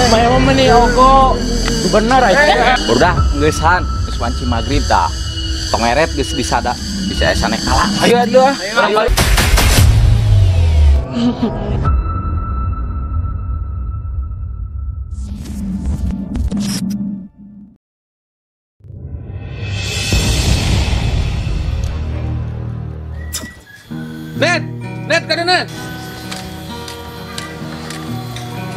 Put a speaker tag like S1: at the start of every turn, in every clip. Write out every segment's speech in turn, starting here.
S1: Maya mah meni ogo.
S2: Bener aja. Udah geus han, geus wanci magrib tah. Tong eret geus disada, bisa aya sanek kalah.
S1: Ayo atuh ah.
S2: Ayo.
S1: Net, net kada net.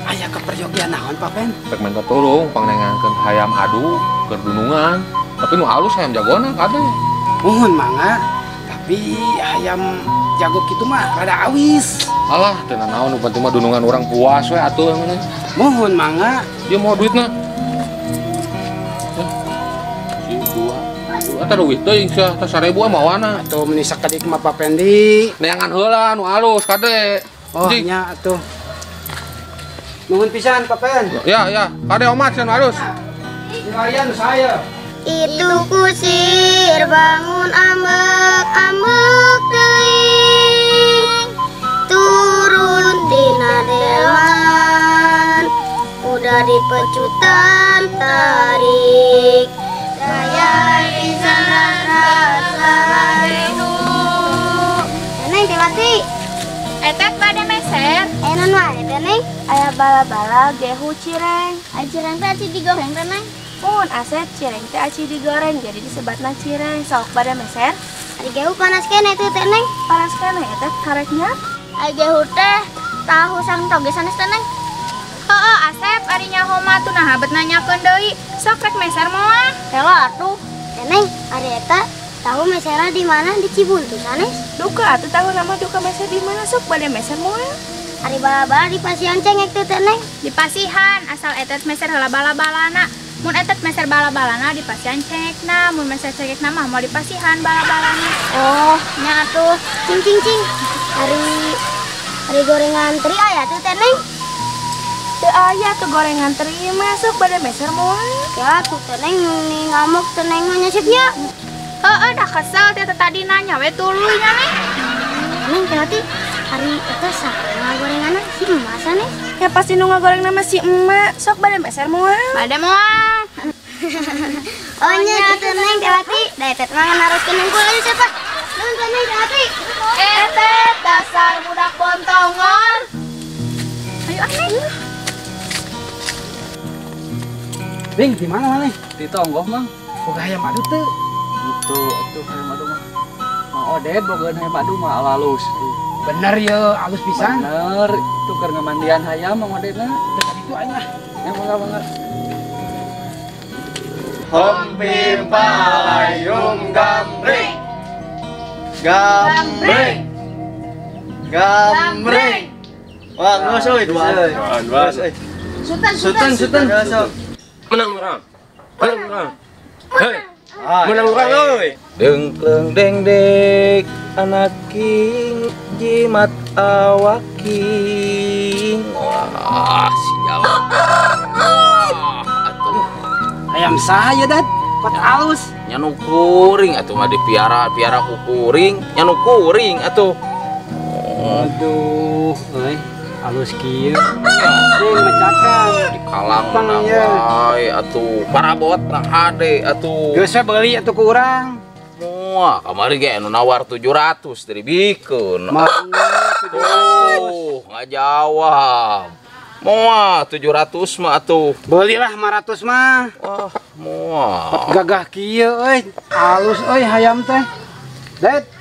S3: Aya keperyogian naon Pak Pen?
S1: Rek minta tolong pangnengangkeun hayam adu keur dunungan. Tapi nu alus hayam jagona kade.
S3: Muhun mangga, tapi hayam jago kitu mah rada awis.
S1: Alah, teu nanaon nu penting mah dunungan urang puas we atuh yang mana.
S3: Muhun mangga.
S1: Ieu mau duitna. 1, 2, eta duit teuing sia teh 1000 mawana.
S3: Atuh meuni sakedik mah Pak Pendi.
S1: Neangan heula nu alus kade.
S3: Oh nya atuh. Nuhun pisan Pak Pen.
S1: Ya ya, kade omat sia nu alus.
S3: Lumayan saya.
S4: Itu kusir bangun ambek ambek teuing. Turun tina delman, udah dipecutan tarik. Saya pisan rasa rindu. Neng teh
S5: Etet bade meser.
S4: Enon wae teh Neng.
S5: Aya bala-bala gehu cireng.
S4: Aya cireng teh aci digoreng teh Neng.
S5: Mun asep cireng teh aci digoreng jadi disebatna cireng. Sok bade meser.
S4: Ari gehu panas keneh teh teh Neng.
S5: Panas keneh eta kareknya.
S4: Ari gehu teh tahu sang toge sanes teh Neng.
S5: Heeh asep ari nyaho mah tuh naha bet nanyakeun deui. Sok rek meser moal.
S4: Heula atuh. Teh Neng, ari eta tahu meserna di mana? Di Cibuntu sanes.
S5: Duka atuh tahu nama duka meser di mana sok bade meser moal.
S4: Ari bala-bala di pasihan cengek teh teh Neng.
S5: Di pasihan asal etet meser heula bala-balana. Mun etet meser bala-balana di pasihan cengekna, mun meser cengekna mah moal di pasihan bala-balana.
S4: Oh, nya atuh. Cing cing cing. Ari gorengan teri aya tuh teh Neng.
S5: Teu aya tuh gorengan teri masuk bade meser moal.
S4: Ya tuh teh Neng nih ngamuk teh Neng mah nyasipnya.
S5: Heeh, dah kesel teh tadi nanya we tuluy nya Neng.
S4: Neng teh hati hari eta saha gorenganna si emak sanes?
S5: Ya pasti nu ngagoreng nama si emak. Sok bade meser moal. Bade moal.
S4: Oh nya teh Neng teh hati, da eta mah naroskeun nungkul aja siapa. Nuhun teh Neng teh hati.
S5: Etet dasar budak bontongor. Ayo ah Neng.
S3: Bing, di mana maneh?
S2: Di tonggoh, Mang.
S3: Boga hayam adu teu?
S2: Itu hayam adu mah. Mang Oded boga hayam adu mah alus.
S3: Bener ye, alus pisan.
S2: Bener, itu keur ngamandian hayam Mang Odedna.
S3: Dekat itu aing lah.
S2: Ya mangga mangga.
S6: Hompim palayung gambreng. Gambreng. Gambreng. Wah, geus euy. Dua.
S5: Sultan
S6: Sultan sultan.
S1: Menang orang. Menang orang. Hei. Menang orang euy.
S2: Dengkleng dengdek anak king jimat awaking. Wah, si jalan. Atuh.
S3: Hayam saya dat, kot alus.
S2: Nya nu kuring atuh mah dipiara, piara ku kuring, nya nu kuring atuh.
S3: Aduh, euy. Alus kieu. Ding mecakan.
S2: Di kalang menang wae atuh. Parabot na hade atuh.
S3: Geus we beuli atuh ku urang.
S2: Moal, kamari ge anu nawar 700 dari bikeun.
S3: Tuh,
S2: ngajawab. Moal 700 mah atuh.
S3: Beulilah 500 mah.
S2: Wah, moal.
S3: Gagah kieu euy. Alus euy hayam teh. Det.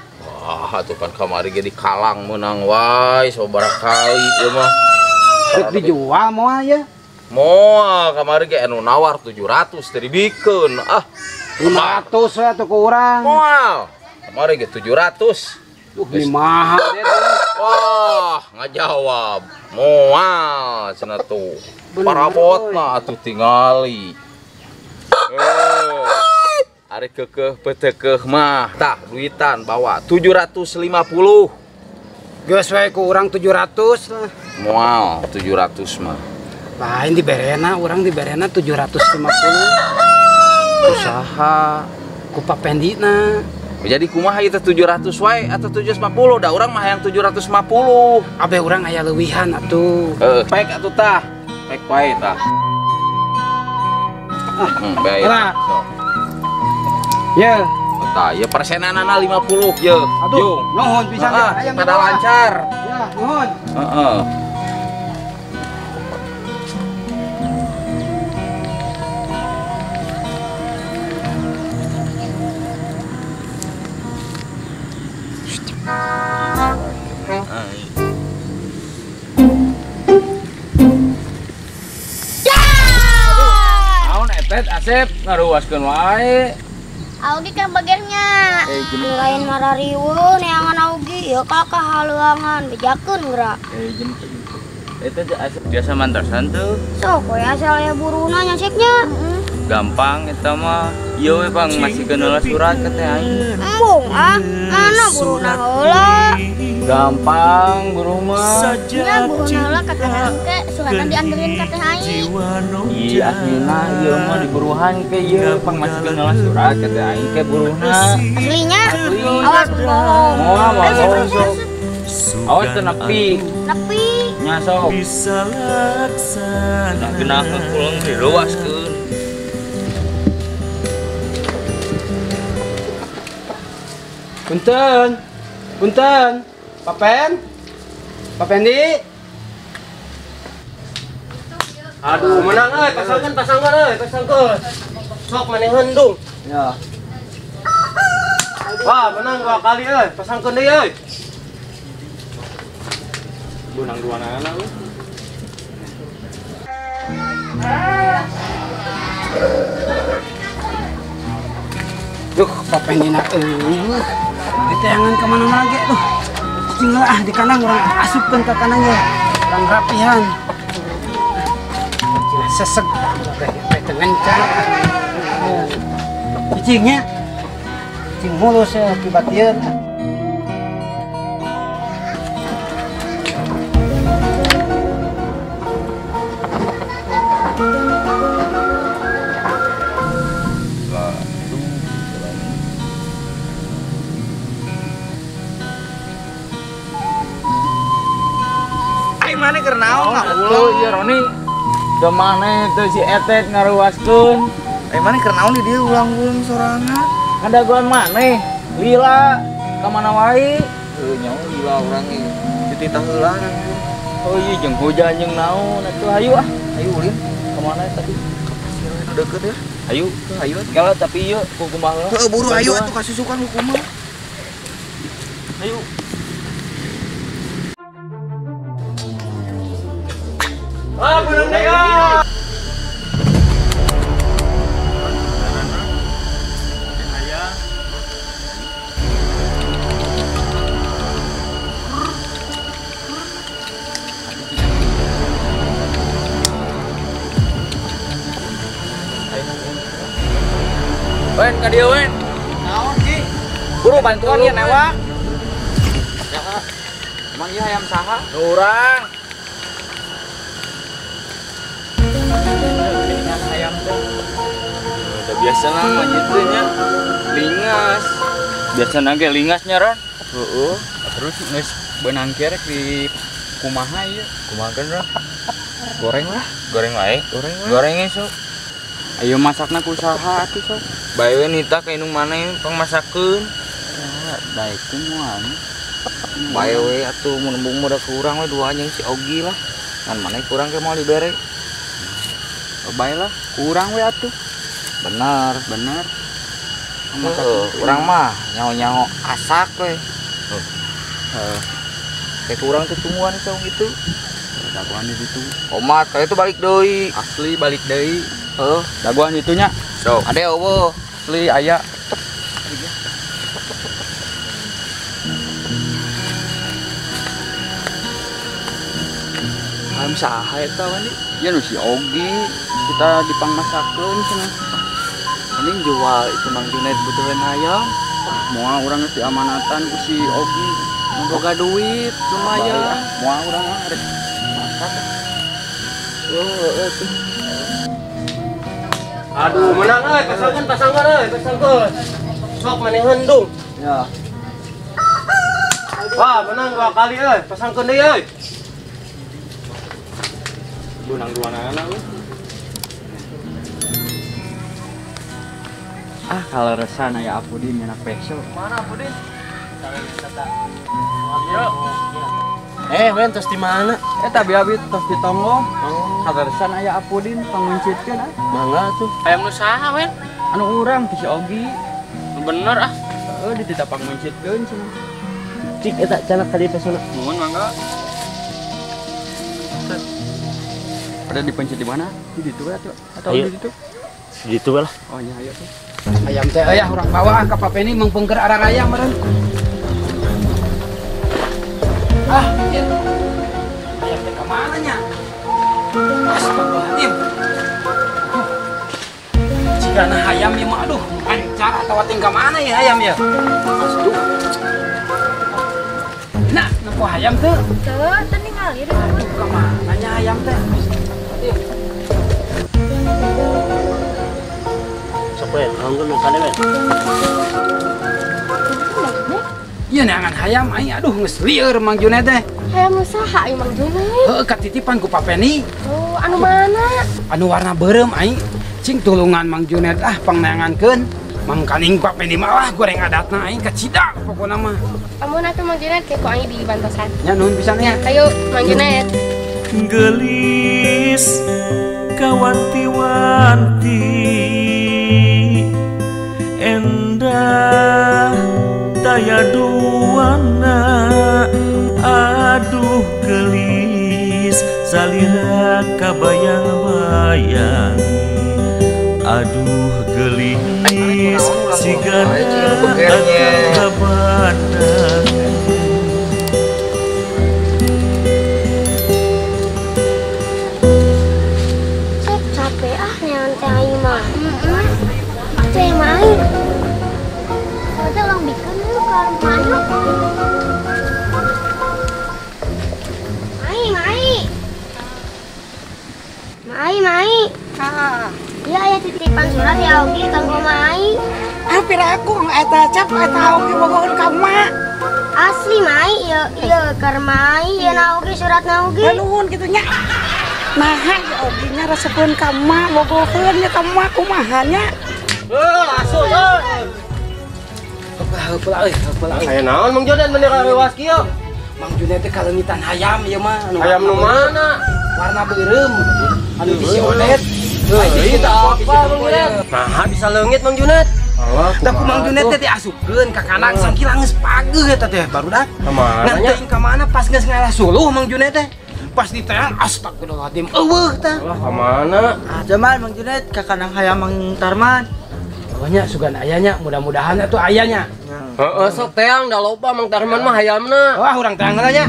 S2: Wah, atuh kan kamari ge di kalang meunang wae sabaraha kali ieu mah.
S3: Rek dijual moal ya?
S2: Moal kamari ge anu nawar 700 dari bikeun. Ah,
S3: 500 we atuh ku urang.
S2: Moal. Kamari ge 700.
S3: Ini mahal deh.
S2: Wah, ngajawab. Moal cenah tuh. Parabotna atuh tingali. Oh. Ari kekeh petekeh mah tah duitan bawa 750.
S3: Geus we ku urang 700 lah.
S2: Moal 700 mah.
S3: Lain diberena, urang diberena 750.
S2: Usaha
S3: ku Pak Pendina.
S2: Jadi kumaha ieu teh 700 wae atau 750? Da urang mah hayang 750.
S3: Abe urang aya leuwihan atuh.
S2: Heeh, pek atuh tah.
S1: Ek wae tah. Bae. Sok.
S3: Ya.
S1: Tah, ieu persenanana 50 ye.
S3: Aduh, nuhun pisan ya.
S1: Pada lancar.
S3: Ya, nuhun.
S1: Heeh.
S2: Naon etet Asep ngaruaskeun wae.
S4: Augi kan bagiannya. Lain marariweuh neangan Augi ieu kakak haluangan bejakeun geura.
S2: Eta Asep biasa mantosan tuh.
S4: Sok we asal aya buruna nyasiknya.
S2: Gampang eta mah. Ieu we pang masihkeun heula surat ka teh aing.
S4: Embung ah, mana buruna heula?
S2: Gampang buru mah.
S4: Nya buruna heula ka teh aing ke suratna dianderin ka teh aing.
S2: Iya aslina ieu mah diburuhan ke ieu pang masihkeun heula surat ka teh aing ke buruhna.
S4: Aslinya? Awas bohong.
S2: Moal bohong sok. Awas teu nepi.
S4: Nepi.
S2: Nya sok. Nah genah pulang diruaskeun.
S3: Punten. Punten. Papen. Papendi.
S6: Aduh, menang euy, pasangkeun euy, pasangkeun. Sok manehan dung.
S3: Ya.
S6: Wah, menang 2 kali euy, pasangkeun deui euy.
S2: Menang 2 nana euy.
S3: Duh, Papendina euy. Diteangan ka mana lagi tuh. Cicing ah di kandang urang asupkeun ka kandangnya. Urang rapihan. Cina seseg teh teu ngencang. Cicingnya. Cicing mulus ya akibat ieu.
S2: Mana keur naon ngahulu ieu Roni? Da maneh teu si Etet ngaruaskeun.
S6: Mana keur naon di dieu ulang-ulang sorangan?
S2: Ngadagoan maneh lila ka mana wae?
S6: Heuh nyaho lila urang ge. Dititah heula.
S2: Oh iya jeung hujan jeung naon atuh hayu ah.
S6: Hayu ulin.
S2: Ka mana tadi?
S6: Ka pasir we deukeut ya.
S2: Hayu,
S6: hayu.
S2: Kala tapi ieu kumaha heula?
S6: Heuh buru hayu atuh kasusukan hukuman.
S2: Hayu.
S6: Ah, menang deui.
S2: Wen, ka dieu wen.
S6: Naon, Ki?
S2: Buru bantuan ieu newa. Emang ieu hayam saha? Urang. Ayam teh. Udah biasa lah mah gitu nya. Lingas. Biasana ge lingasnya Ron. Heeh. Terus geus beunang kerek di kumaha ieu? Kumaha kan Ron? Goreng lah, goreng wae. Goreng wae. Gorengnya sok. Ayo masakna ku saha atuh sok. Bae we nita ka indung maneh pangmasakeun. Ya, daekeun moal. Bae we atuh mun embung mah da kurang we dua jeung si Ogi lah. Ngan maneh kurang ke moal dibere. Bae lah, kurang we atuh. Bener, bener. Urang mah nyaho-nyaho asak we. Heeh. Kayak kurang tuh tungguan saung itu. Dagoan di situ. Omat, kayak itu balik deui. Asli balik deui. Heeh, dagoan itunya. So, ade eueuh. Asli aya. Ayam saha eta wani? Ya nu si Ogi, kita dipangmasakeun cenah. Mending jual itu Mang Junaid butuhin ayam. Moal urang geus diamanatan ku si Ogi. Boga duit lumayan. Moal urang mah rek masak. Heuh tuh.
S6: Aduh, menang euy, pasangkeun euy, pasangkeun. Sok manehan dung.
S2: Ya.
S6: Wah, menang 2 kali euy, pasangkeun deui euy.
S2: Benang dua nana lu. Ah, kalau resah aya Apudin nyenak peso. Mana Apudin?
S6: Wen tos di mana?
S2: Tapi abi tos di tonggo. Kaleresan aya Apudin panguncitkeun ah.
S6: Mangga tuh. Hayam nu saha, Wen?
S2: Anu urang ti si Ogi.
S6: Bener ah.
S2: Heeh, dititah panguncitkeun cenah.
S6: Cik eta canak ka dieu pesona.
S2: Nuhun mangga. Ada dipencet di mana? Di ditu we atuh atau di ditu?
S6: Di ditu we lah.
S2: Oh nya ayo tuh.
S3: Ayam teh euy urang bawa ah ka Papeni mangpengker araraya meureun. Ah, ieu. Ayam teh ka mana nya? Astagfirullahaladzim. Jigana hayam ieu mah aduh, lancar atawa ting ka mana ya hayam ya? Aduh. Nah, nempo hayam teu?
S5: Teu, teu ningali
S3: Aduh, ka mana nya hayam teh?
S6: Sok we, naon nu kade we.
S3: Ieu neangan hayam aing aduh geus lieur Mang Junet teh.
S7: Hayam nu saha ieu Mang Junet?
S3: Heuh, katitipan ku Papeni.
S7: Oh, anu mana?
S3: Anu warna beureum aing. Cing tulungan Mang Junet ah pangneangankeun. Mangkaning Papeni mah lah goreng adatna aing kacida pokona mah.
S7: Amun atuh Mang Junet ke ku aing dibantosan.
S3: Nya nuhun pisan nya.
S7: Ayo Mang Junet.
S8: Gelis kawanti-wanti endah daya duana aduh gelis salira kabayang-bayang aduh gelis sigana kabana.
S4: Capek ah neangan teh aing mah. Teh mah aing. Udah ulang bikin lu ke rumah yuk. Mai, mai. Mai, mai. Iya aya titipan surat ya Ogi kanggo Mai.
S3: Ah pira aku eta cap eta Ogi bogoheun ka emak.
S4: Asli Mai, ieu ieu keur Mai, ieu na Ogi suratna Ogi.
S9: Nuhun kitu nya. Naha ya Ogi nya resepeun ka emak bogoheun nya ka emak kumaha nya.
S6: Heuh, langsung euy.
S3: Heupeul euy, heupeul euy.
S6: Aya naon Mang Junet meni reuas kieu?
S3: Mang Junet teh kaleungitan hayam ieu mah.
S6: Hayam nu mana?
S3: Warna beureum. Anu di si Odet.
S6: Heuh, apa Mang Junet? Naha bisa leungit Mang Junet?
S3: Tah ku Mang Junet teh diasupkeun ka kandang sangkila geus pageuh eta teh barudak.
S6: Ka
S3: mana? Teuing ka mana pas geus ngalah suluh Mang Junet teh. Pas diteang astagfirullahaladzim eueuh tah.
S6: Lah ka mana?
S10: Ah, jaman Mang Junet ka kandang hayam Mang Tarman.
S3: Pokoknya sugan ayahnya, mudah-mudahan atuh ayahnya.
S6: Heeh, sok teang da loba Mang Tarman mah hayamna.
S3: Wah, urang teang heula nya.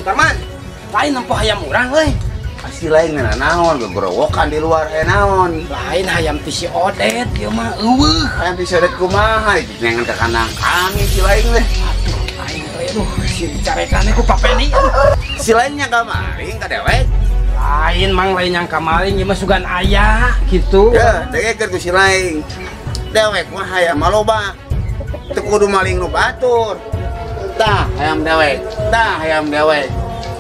S3: Tarman, lain nempo hayam urang euy.
S11: Pasti lain ngeunah naon, gegorowokan di luar aya naon.
S3: Lain hayam ti si Odet ieu mah eueuh.
S11: Hayam ti si Odet kumaha? Nengan ka kandang kami si lain teh.
S3: Aduh, aing euy aduh, si dicarekan ku Papeni.
S11: Si lain nyangka maling ka dewek.
S3: Lain Mang, lain nyangka maling ieu mah sugan aya gitu.
S11: Ya, dengekeun ku si lain. Dewek mah hayam mah loba. Teu kudu maling nu batur. Tah hayam dewek, tah hayam dewek,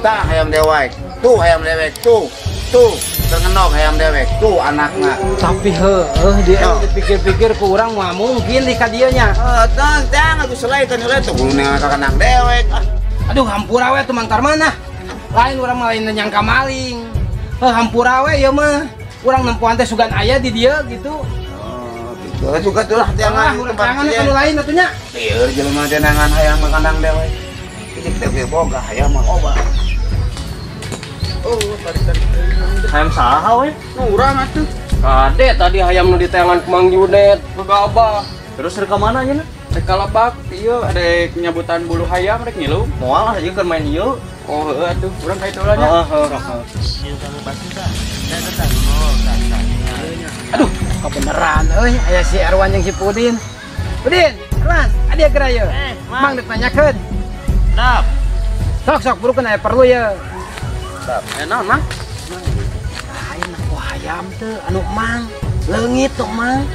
S11: tah hayam dewek, tuh hayam dewek, tuh, tuh terkenok hayam dewek, tuh anakna.
S3: Tapi heueuh dia dipikir-pikir ku urang mah mungkin di ka dieu nya.
S11: Heuh, tah tah atuh selai kan heula tuh kudu ka kandang dewek.
S3: Aduh hampura we tuh Mang Tarman ah. Lain urang mah lain nyangka maling. Heuh hampura we ieu mah. Urang nempoan teh sugan aya di dieu gitu.
S11: Juga tuh lah jangan
S3: jangan anu lain atuh nya.
S11: Lieur jelema teh nangan hayam mah kandang dewek. Cik teh boga hayam mah loba.
S6: Oh, tadi hayam saha we? Nu urang atuh. Kade tadi hayam nu diteangan ku Mang Junet, gegabah.
S2: Terus rek ka mana nya? Rek kalebak ieu rek nyabutan bulu hayam rek ngilu.
S6: Moal lah ieu keur main ieu.
S2: Oh heueuh atuh, urang ka itu lah nya.
S6: Heeh,
S3: Aduh, kebeneran euy aya si Erwan jeung si Pudin. Pudin, Erwan, adi geura ieu. Mang dek nanyakeun.
S6: Dap.
S3: Sok sok burukeun aya perlu ye.
S6: Dap. Naon, Mang?
S3: Lain aku hayam teu anu Mang. Leungit tuh Mang.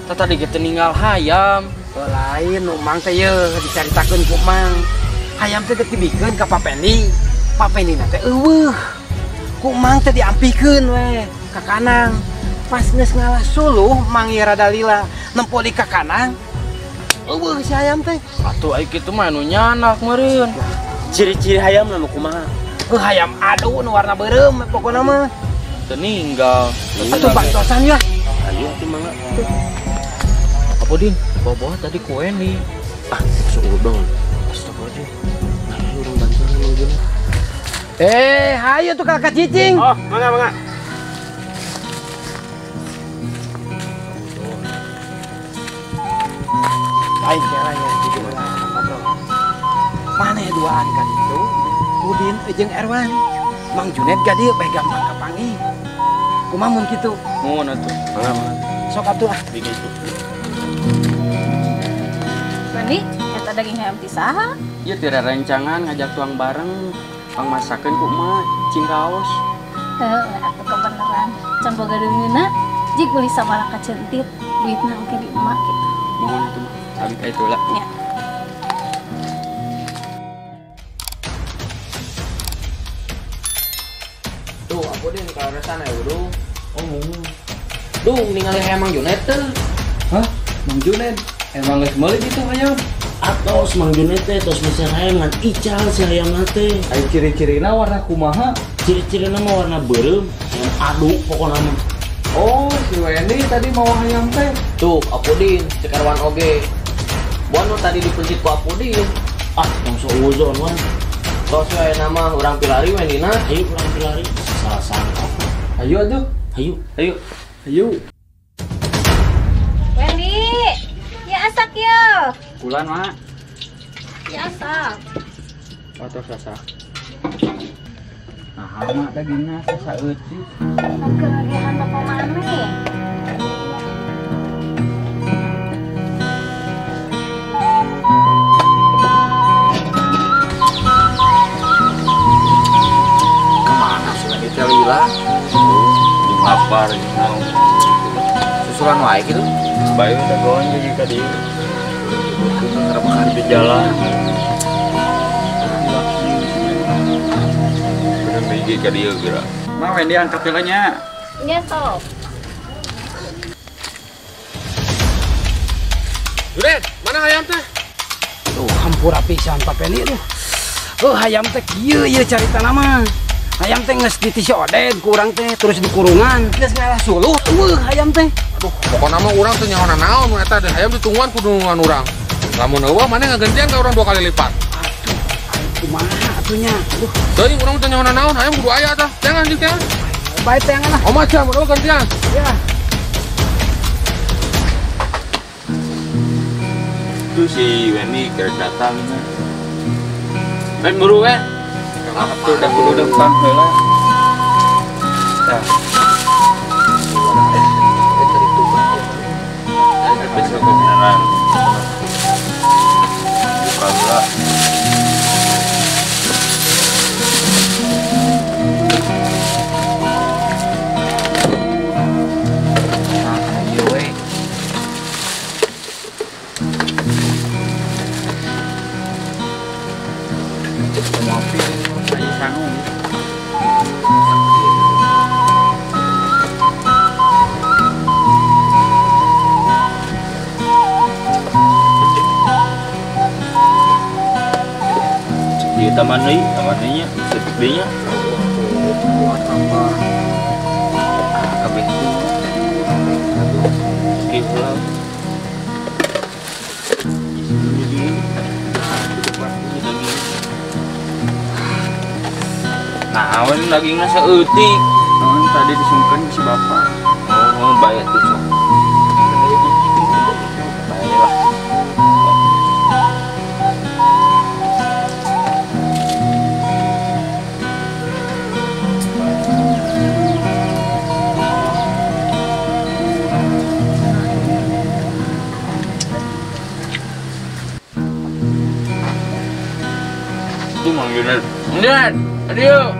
S2: Tah tadi ge teu ninggal hayam.
S3: Oh, lain nu Mang teh ye dicaritakeun ku Mang. Hayam teh dibikeun ka Pak Pendi. Pak Pendi na teh eueuh. Ku Mang teh diampikeun we ka kanang. Pas geus ngalah suluh Mang ieu rada lila nempo di ka kanang. Eueuh si hayam teh.
S2: Atuh ai kitu mah anu nyanak meureun.
S6: Ciri-ciri hayam nu kumaha?
S3: Heuh hayam adu nu warna beureum pokona mah.
S2: Teu ninggal.
S3: Atuh bantosan ya.
S6: Ayo atuh mangga.
S2: Apa Din? Bawa-bawa tadi ku Wendy.
S6: Ah, suudon. Astagfirullahaladzim. Nah, urang bantuan Mang Junet.
S3: Hayu tuh kakak cicing.
S6: Oh, mangga mangga.
S3: Lain caranya gitu lah ngobrol. Mana duaan kan itu? Udin jeung Erwan. Mang Junet gadi bae gampang kapanggih. Kumaha mun kitu?
S2: Mun atuh.
S6: Mangga mangga.
S3: Sok atuh ah.
S6: Bikin itu.
S5: Wendy, eta daging hayam ti saha?
S2: Ieu teh rencangan ngajak tuang bareng, pangmasakeun ku emak cing raos.
S5: Heuh, atuh kebeneran. Can boga deungeunna, jig meuli samalaka centit, duitna engke di emak kitu.
S2: Mohon atuh mah. Abi ka itu lah.
S5: Ya.
S6: Tuh, aku deh kalau resana ya, Duh. Oh. Duh, ningali hayam Mang Junet teh.
S2: Hah? Mang Junet? Emang geus meuli ditu hayam?
S6: Atos Mang Junet teh tos meser hayam ngan ical si hayamna teh.
S2: Ai ciri-cirina warna kumaha?
S6: Ciri-cirina mah warna beureum, hayam adu pokona mah.
S1: Oh, si Wendy tadi mau hayam teh.
S6: Tuh, Apudin, cek Erwan oge. Buan nu tadi dipencit ku Apudin. Ah, tong suuzon wan. Tos we nama urang pilari Wendina. Ayo urang pilari. Salah sangka.
S2: Ayo atuh.
S6: Ayo.
S2: Ayo. Ayo.
S5: Wendy, ya asak ya.
S2: Bulan, Mak.
S5: Ya asak.
S2: Atos asak. Nah, mak dagingna saeutik.
S5: Kebahagiaan bapak mami.
S1: Kemana sih lagi teh lila?
S2: Jeung lapar jeung naon.
S1: Susulan wae kitu.
S2: Bae dagoan jadi ka dieu.
S1: Rebahan
S2: di jalan. Bener bigi ka dieu geura. Mah Wendy angkat heula nya.
S5: Nya sok.
S1: Junet, mana hayam teh?
S3: Tuh, hampura pisan Pak Pendi tuh. Oh, hayam teh kieu ieu caritana mah. Hayam teh geus ditisi oded ku urang teh terus dikurungan. Geus ngalah suluh eueuh hayam teh.
S1: Aduh, pokona mah urang teh nyaho naon mun eta deh hayam ditungguan ku dunungan urang. Lamun eueuh maneh ngagantian ka urang 2 kali lipat.
S3: Aduh, kumaha atuh nya? Aduh,
S1: teuing urang teh nyaho naon hayam kudu aya tah. Jangan jeung teh.
S3: Bae teangan lah.
S1: Oh macam urang gantian.
S3: Ya.
S2: Itu si Wendy kerek datang. Wen buru we. Atuh udah kudu depan heula. Tah. Tapi sok beneran. Buka heula. Nah, ieu we. Ngopi ayo sangu.
S6: Di taman deui, taman deui nya, setik deui nya. Ah, kabeh teh. Oke, pulang.
S2: Nah, awan dagingna saeutik. Naon tadi disungkeun ku si bapak.
S6: Oh, bae tuh sok. Bae lah.
S2: Mang Junet. Junet, aduh.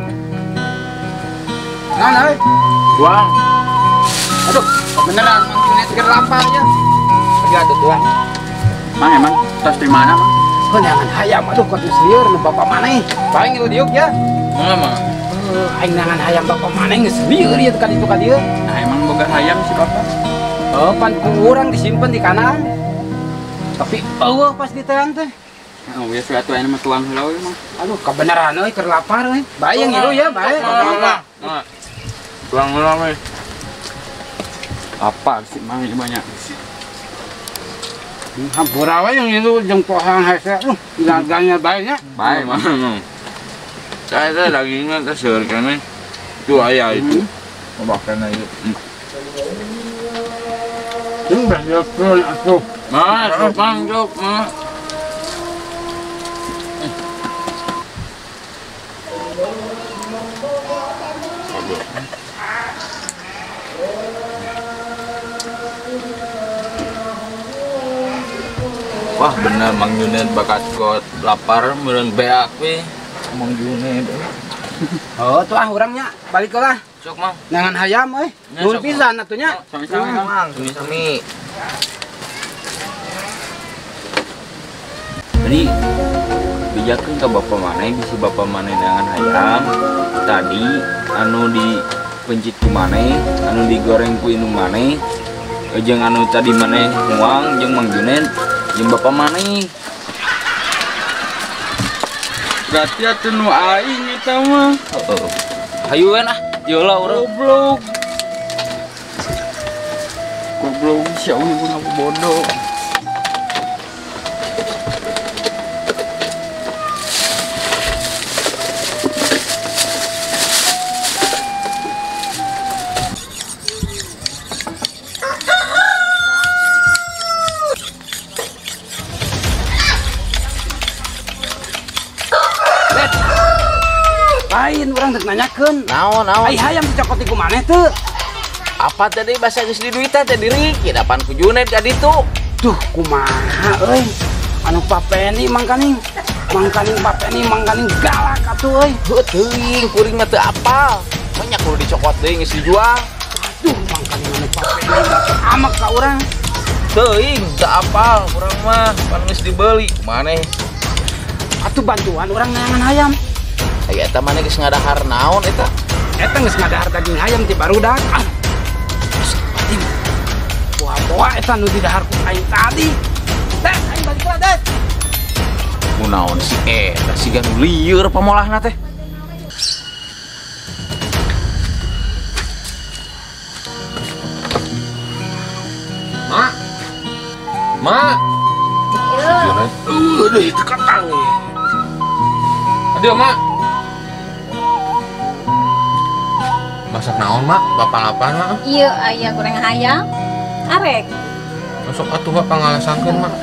S3: Nah, euy.
S2: Tuang.
S3: Aduh, beneran Mang Junet keur lapar nya. Pergi atuh tuang.
S2: Mang emang tos di mana, Mang?
S3: Neangan hayam aduh kok geus lieur nu bapak maneh. Paling lu diuk ya.
S2: Mangga, Mang.
S3: Aing neangan hayam bapak maneh geus lieur ieu ka ditu ka dieu.
S2: Nah, emang boga hayam si bapak.
S3: Oh, pan ku urang disimpen di kanan. Tapi eueuh pas diteang teh.
S2: Oh, biasa atuh aya mah tuang heula we, Mang.
S3: Aduh, kabeneran euy keur lapar euy. Bae yang ngilu ya, bae.
S2: Tuang heula we. Apa sih Mang ini banyak?
S1: Hampura we yang itu jeung pohang hese. Dagangnya bae nya.
S2: Bae, Mang. Saya teh dagingnya teh seueur keneh. Itu aya itu. Makan aja.
S1: Ini berhasil atuh.
S2: Mas, Mang, jok, Mas. Wah bener Mang Junet bakat kot lapar meureun beak we Mang Junet.
S3: Oh tuh ah urangnya balik lah.
S2: Sok Mang.
S3: Neangan hayam euy. Nuhun pisan atuh nya.
S2: Sami-sami Mang. Sami-sami. Jadi bijakeun ka bapak maneh bisi bapak maneh neangan hayam tadi anu dipencit ku maneh, anu digoreng ku indung maneh, jeung anu tadi maneh muang jeung Mang Junet jeung bapak maneh. Berarti atuh nu aing eta mah. Heeh. Hayu we ah, ieu lah urang. Goblok. Goblok sia ieu ngaku bodoh.
S3: Lain urang rek nanyakeun.
S11: Naon naon?
S3: Ai hayam dicokot ku maneh teu?
S11: Apa tadi bahasa geus diduitan teh diri? Kidapan ku Junet ka ditu.
S3: Duh kumaha euy. Anu Papeni mangkaning. Mangkaning Papeni mangkaning galak atuh euy.
S11: Heuh teuing kuring mah teu apal. Banyak kudu dicokot deui geus dijual.
S3: Aduh mangkaning anu Papeni amek ka urang.
S11: Teuing teu apal urang mah pan geus dibeli maneh.
S3: Atuh bantuan urang neangan hayam.
S11: Aya eta maneh geus ngadahar naon eta?
S3: Eta geus ngadahar daging hayam ti barudak. Ah. Boa-boa eta nu didahar ku aing tadi. Teh, aing balik lah, Des.
S11: Kunaon si eta siga nu lieur pamolahna teh.
S1: Mak. Mak. Aduh, itu katang. Aduh, Mak. Masak naon, Mak? Bapak lapar, Mak?
S5: Iya, aya goreng hayam. Arek.
S1: Masuk atuh Bapak ngalasangkeun, Mak.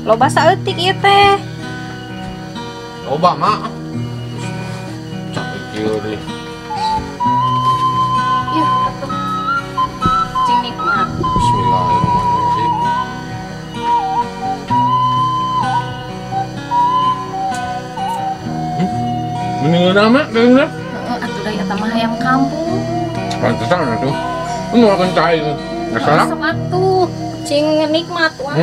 S5: Loba saeutik ieu teh.
S1: Loba, Mak. Capek kieu deh.
S5: Ih, atuh. Cing nikmat.
S1: Bismillahirrahmanirrahim. Mendingan nama, dagingnya?
S5: Heeh, atuh da eta mah hayam kampung.
S1: Pantesan atuh. Ini makan cai itu. Nggak salah.
S5: Sok atuh, cing nikmat wah.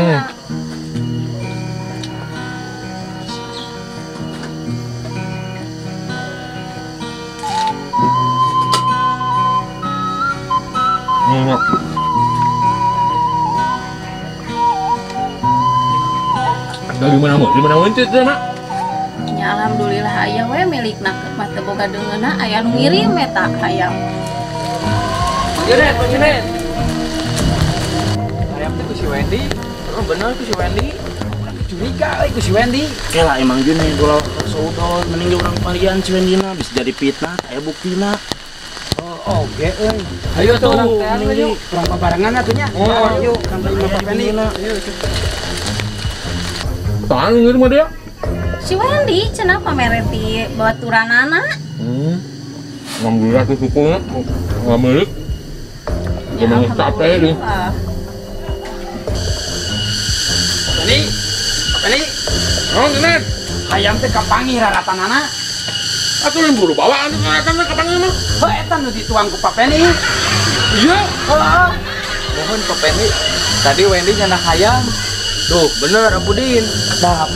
S1: Dari mana mau? Di mana mencit ya, Mak?
S5: Ya alhamdulillah aya we milikna mah teu boga deungeunna aya nu ngirim eta hayam.
S6: Junet, Junet.
S3: Hayam teh ku si Wendy.
S6: Oh, bener ku si Wendy.
S3: Curiga euy ku si Wendy.
S6: Kela emang Junet ulah saudon mending urang parian si Wendy-na bisa jadi fitnah aya buktina.
S3: Oh, oke euy.
S6: Ayo tuh
S3: urang teh yuk, urang babarengan atuh nya.
S1: Oh,
S3: yuk sampai Bapak Penny.
S1: Tahan ngirim mah dia.
S5: Si Wendy cenah pamere ti baturanana.
S1: Alhamdulillah tuh syukurnya nggak milik. Ngomong capek nih.
S3: Ini, apa ini?
S1: Oh, Junet.
S3: Hayam teh kapanggih raratanana.
S1: Atuh lain buru bawa anu raratan teh kapanggih mah.
S3: Heuh eta nu dituang ku Pak Peni.
S1: Iya.
S3: Heeh.
S2: Mohon Pak Peni. Tadi Wendy nyandak hayam.
S6: Tuh, bener Apudin. Kedap,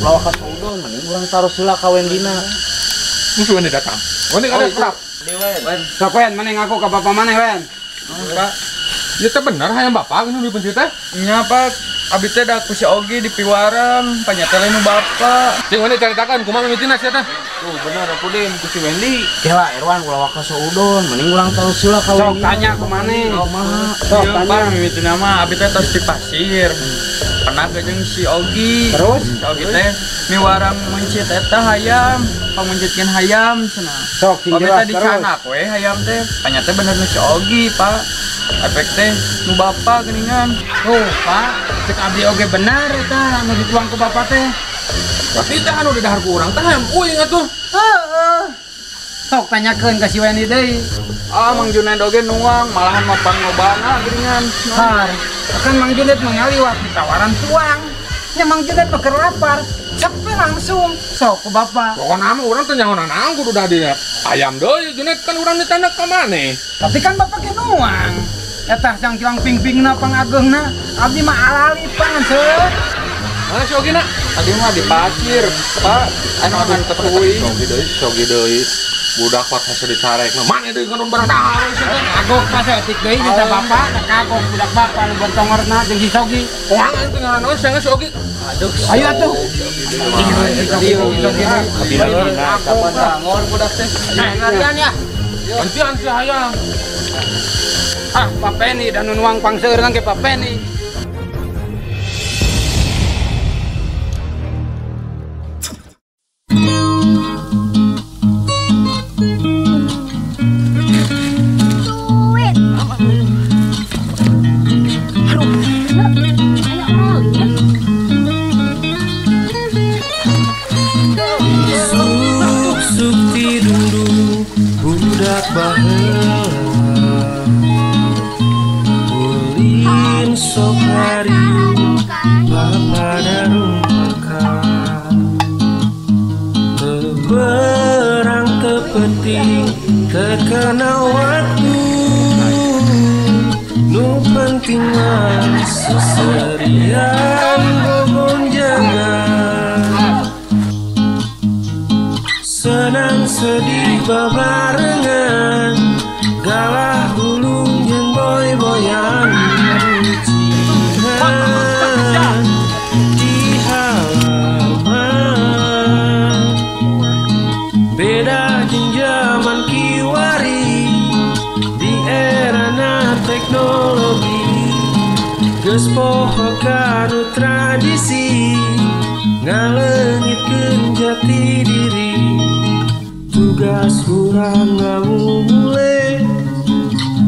S6: lawak ka saudon mending urang taruh heula ka Wendina.
S1: Ini si Wendy datang. Wendy ada kerap.
S6: Wen.
S3: Sok Wen, maneh ngaku ka bapak maneh Wen.
S2: Pak.
S1: Ieu teh bener hayam bapak nu dipencit teh?
S2: Nya Pak, abi teh da ku si Ogi di piwaran, panyata lain nu bapak.
S1: Cing Wendy caritakeun kumaha mimitina sia teh?
S2: Tuh bener Apudin ku si Wendy.
S6: Kela Erwan ulah waka saudon, mending urang taruh heula ka
S3: Sok
S6: Wendy.
S3: tanya ku maneh.
S6: Kumaha?
S3: Sok
S2: Iya,
S3: tanya.
S2: Pak, mimitina mah abi teh tos di pasir. Pernah jeung si Ogi.
S3: Terus?
S2: Si Ogi teh miwarang mencit eta hayam, pamencitkeun hayam cenah.
S3: Sok sing
S2: Abi
S3: jelas
S2: teh dicanak we hayam teh, panyata bener nu si Ogi, Pak. Efek teh nu bapak geuningan.
S3: Tuh, Pak, cek abdi oge bener eta anu dituang ku bapak teh.
S1: Berarti teh anu didahar ku urang teh hayam uing atuh.
S3: Heeh. Sok tanyakeun ka si Wendy deui.
S2: Ah, Mang Junaid oge nuang, malahan mah panglobana geuningan.
S3: Har, kan Mang Junaid mengaliwat ditawaran tuang. Nya Mang Junaid mah keur lapar, cepet langsung sok ku bapak.
S1: Pokona mah urang teh nyaho naon kudu dah di ayam deui Junaid kan urang ditandak ka maneh.
S3: Tapi kan bapak ge nuang. Eta cangkilang ping-pingna pangageungna, abdi mah alali pangan seueur.
S1: Mana si Ogi na?
S2: Tadi mah di pasir, Pak. Anu akan tepuy.
S1: Sogi deui, sogi deui. Budak pak hese dicarek. Mana deui ngadon barang dahar sia teh.
S3: Kagok pas eutik deui minta bapak, kagok budak bapak nu bertongorna jeung si Sogi.
S1: Kumaha teh ngaran sia si Ogi?
S2: Aduh,
S3: Ayo atuh. Si Sogi deui.
S2: Kapan nangor budak teh?
S6: Larian ya.
S1: Gantian si hayam.
S3: Ah, Pak Peni dan nu nuang pangseureun ge Pak Peni.
S4: Duit. Aduh, ayo maling ya.
S8: Suk-suk tidundung budak baheula ulin sok hariung papada rumpakan beberang tepenting terkena waktu nu penting mah seserian bogonjangan senang sedih babarengan galah gulung jeung boy-boyan kucingan di halaman beda jeung zaman kiwari di erana teknologi geus poho kanu tradisi ngaleungitkeun jati diri tugas urang ngamumule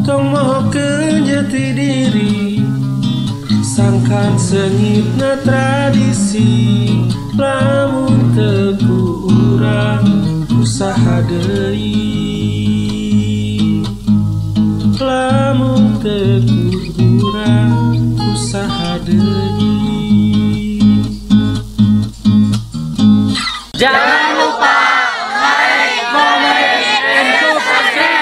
S8: tong mohokeun jati diri sangkan seungitna tradisi lamun teu ku urang usaha deui lamun teu ku urang usaha deui.
S6: Jangan lupa like, comment, and subscribe.